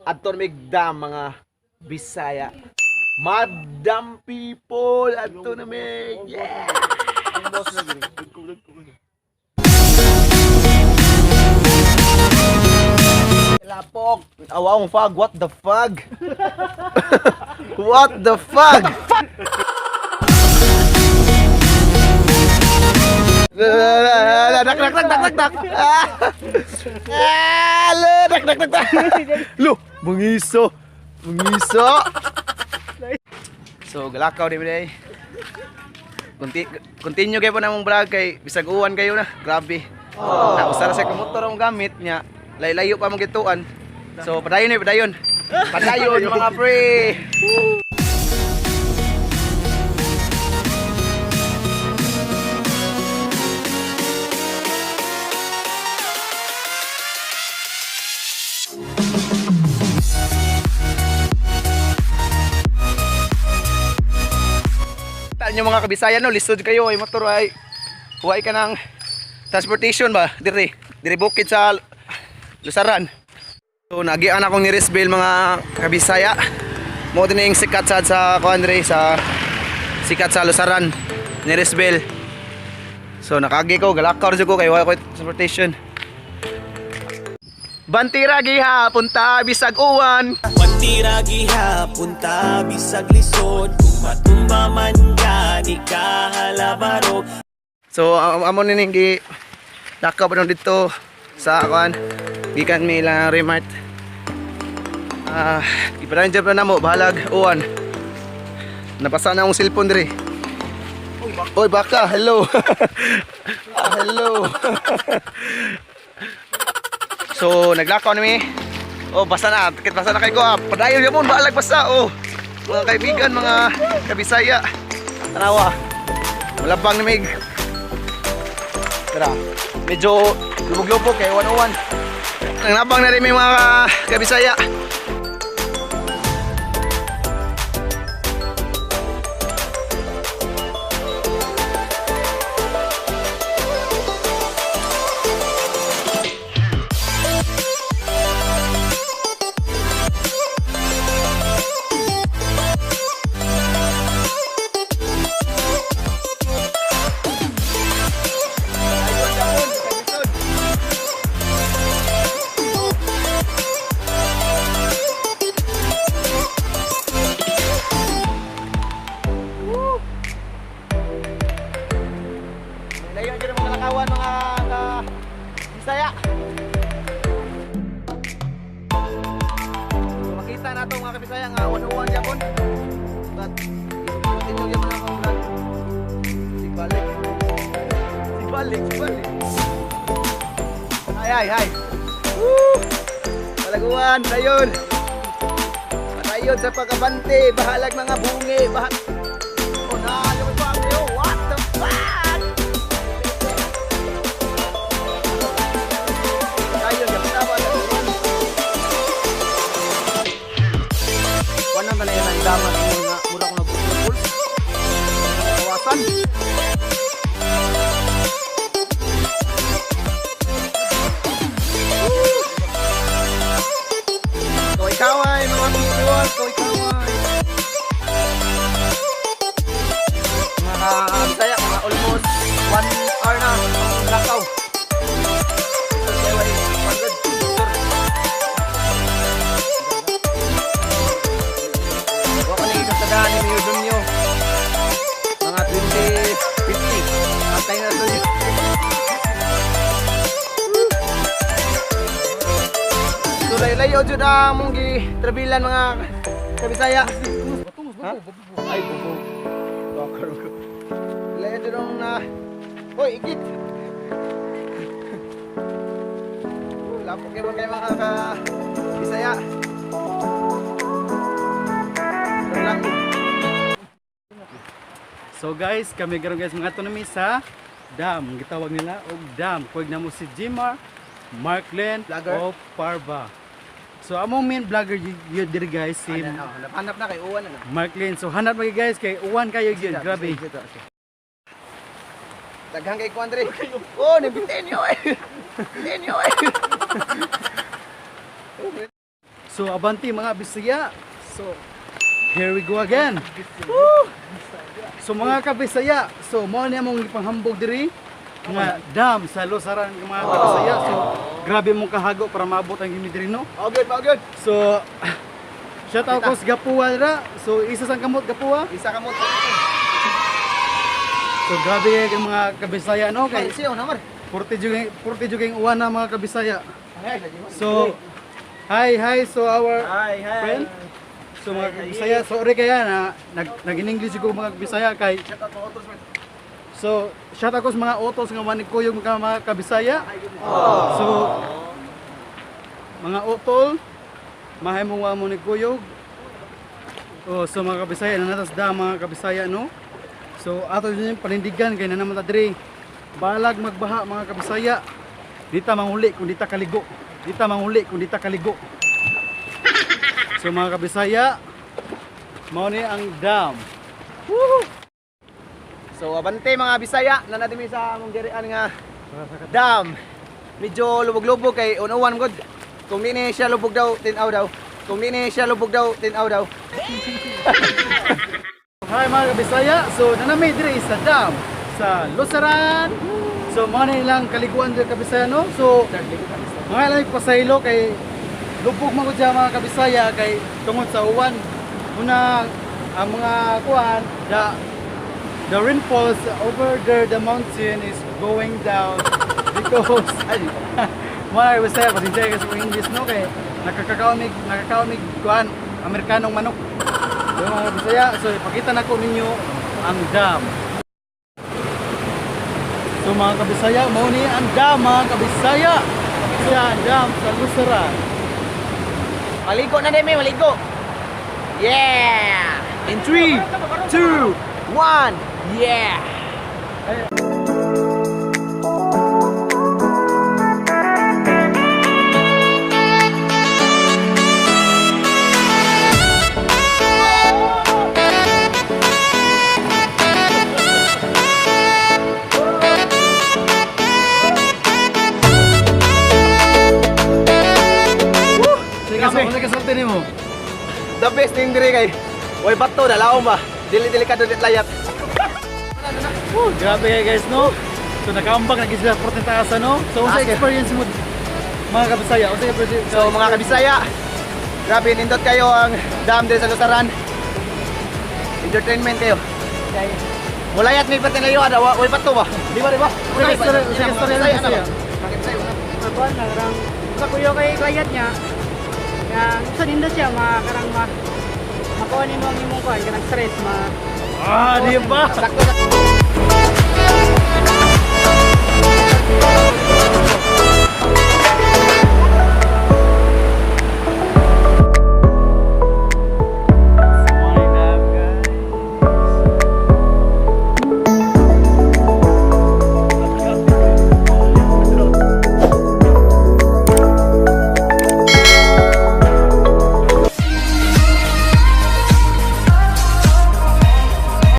Adto mig dam, mga Bisaya. Madam people, adto na mig. Yeah. Lapok. Awang fog, what the fuck? What the fuck? Dak dak dak dak dak. Ah! Ah, dak dak dak dak. Lo, mangiso. Mangiso. So, galakaw di ba? Continue kayo po na mong vlog kay bisag uwan kayo na. Grabe. Na usara sa motor ang gamit niya. Laylayo pa mong gituan. So, padayon eh, padayon. Padayon, mga pre. Kita nyo, mga kabisaya, no, lisod kayo ay motor ay huwag ka ng transportation ba dire dire bukid sa Lusaran. So nagian akong ni Risbel, mga kabisaya. Mo din yung sikat sa kuan dire sa sikat sa Lusaran ni Risbel. So nakagi ko, galakaw jud ko kay wala ko transportation. Bantira giha punta bisag uwan. Pantira gihapon ta bisag lisod. Kung matumba man ka, di ka halabarog. So amo ni ning gi lakaw pa dito sa kuan gikan mi lang Remart. Ah, ipadayon jud pa namo bahalag uwan. Nabasa na akong cellphone diri. Oy baka, hello. Ah, hello. So naglakaw na mi. Oh, basa na. Kit basa na kay ko. Ah. Padayon gyapon bahalag basa. Oh. Mga kaibigan, mga kabisaya. Tanawa. Malabang na mig. Tara. Medyo lubog-lubog kay 101. Ang labang na rin may mga kabisaya. Layo dyan ang mga lakawan, mga ka Bisaya. So, makita na ito, mga kabisaya, nga 101 yapon. But continue yapon akong vlog. Sigbalik. Sigbalik, sigbalik. Ay, ay, ay. Woo! Palaguan, dayon. Padayon sa pagkabante, bahalag mga bungi, bahal. Oh, na, yung pa, what the fuck? Tayo, tama na. Wala man na yan ang dama ng mga mura ko nagpupul. Kawasan. Kaway-kaway, mga people, kaway-kaway. Mga Bisaya, mga almost 1 hour na ang lakaw. Ito, kaway, pagod, sir. Wa ko na ikasadaan ni Mayor Dunyo. Mga 2050. Antay na ito. So layo-layo jud ang mong gitrabilan, mga kabisaya. Ha? Ay, bubo. Bakar ko. Layo jud ang na. Hoy, ikit. Lapok kayo mga ka Bisaya. Ito lang. So guys, kami karon guys mga nami sa dam. Gitawag nila og dam. Kuwag namo si Jimar, Marklen Vlogger. O Parva. So among main vlogger yun diri guys si Ano, oh, hanap na kay uwan na. Marklen. So hanap mo guys kay uwan kayo yun. Grabe. Daghan kay kuan diri. Oh, nibitin niyo eh. Bitin niyo eh. So abanti mga Bisaya. So here we go again. Woo! So mga kabisaya, so mao ni among gipanghambog diri nga dam sa Lusaran, mga kabisaya. So grabe mong kahago para maabot ang gimi diri, no. All good, all good. So shout out ko sa Gapuwa ra. So isa sang kamot, Gapuwa. Isa ka mo. So grabe kay mga kabisaya, no, kay Siyo naman. 40 jud 40 jud kayong uwan na, mga kabisaya. So hi hi, so our Hi, hi. friend. So mga kabisaya, sorry kaya na nag-English ko, mga kabisaya, kay Shout out mga autos, man. So, shout out ko sa mga autos nga manikuyog mga kabisaya. So, mga utol, mahay mo wa mo nikuyog. Oh, so mga kabisaya, nanatas da mga kabisaya, no. So, ato din yung panindigan kay na naman ta diri. Balag magbaha, mga kabisaya. Dita manghuli kung dita kaligo. Dita manghuli kung dita kaligo. So mga kabisaya, mao ni ang dam. So abante mga Bisaya, na natin mi sa among dirian nga dam. Medyo lubog-lubog kay unuwan gud. Kung di ni siya lubog daw, tinaw daw. Kung di ni siya lubog daw, tinaw daw. Hi mga kabisaya, so nanami diri sa dam sa Lusaran. So mga na ilang kaliguan diri, kabisaya, no. So mga ilang pasaylo kay lubog man gud siya, mga kabisaya, kay tungod sa uwan. Una ang mga kuan, the rainfalls over there, the mountain is going down because ay mga kabisaya, pasensya kayo sa English, no, kay nakakakaomig kuan Amerikanong manok. So mga Bisaya, so ipakita na ko ninyo ang dam. So mga kabisaya, mao ni ang dam, mga kabisaya. Siya ang dam sa Lucera. Maligo na demi, maligo. Yeah! In 3, 2, 1, yeah! Sige, Grabe. sa ka sulti nimo. The best ning diri kay way bato na laom ba. Dili dili ka dili layat. Woo, grabe kayo guys, no. So nakaambak na gid sila porte taas, no. So unsa Taas. experience mo, mga kabisaya? Unsa experience? So mga kabisaya, grabe nindot kayo ang dam diri sa Lusaran. Entertainment kayo. Mulayat may pati ngayon, ada way bato ba? Di ba, di ba? Sige, sorry, sige, sorry, Mga Bisaya. Bisaya, una. Kuan na karang sa kuyo kay layat niya. Nga sa ninda siya ma karang ma makuha nimo ang imong kuan kanang stress ma Ah, di ba? Sakto, sakto.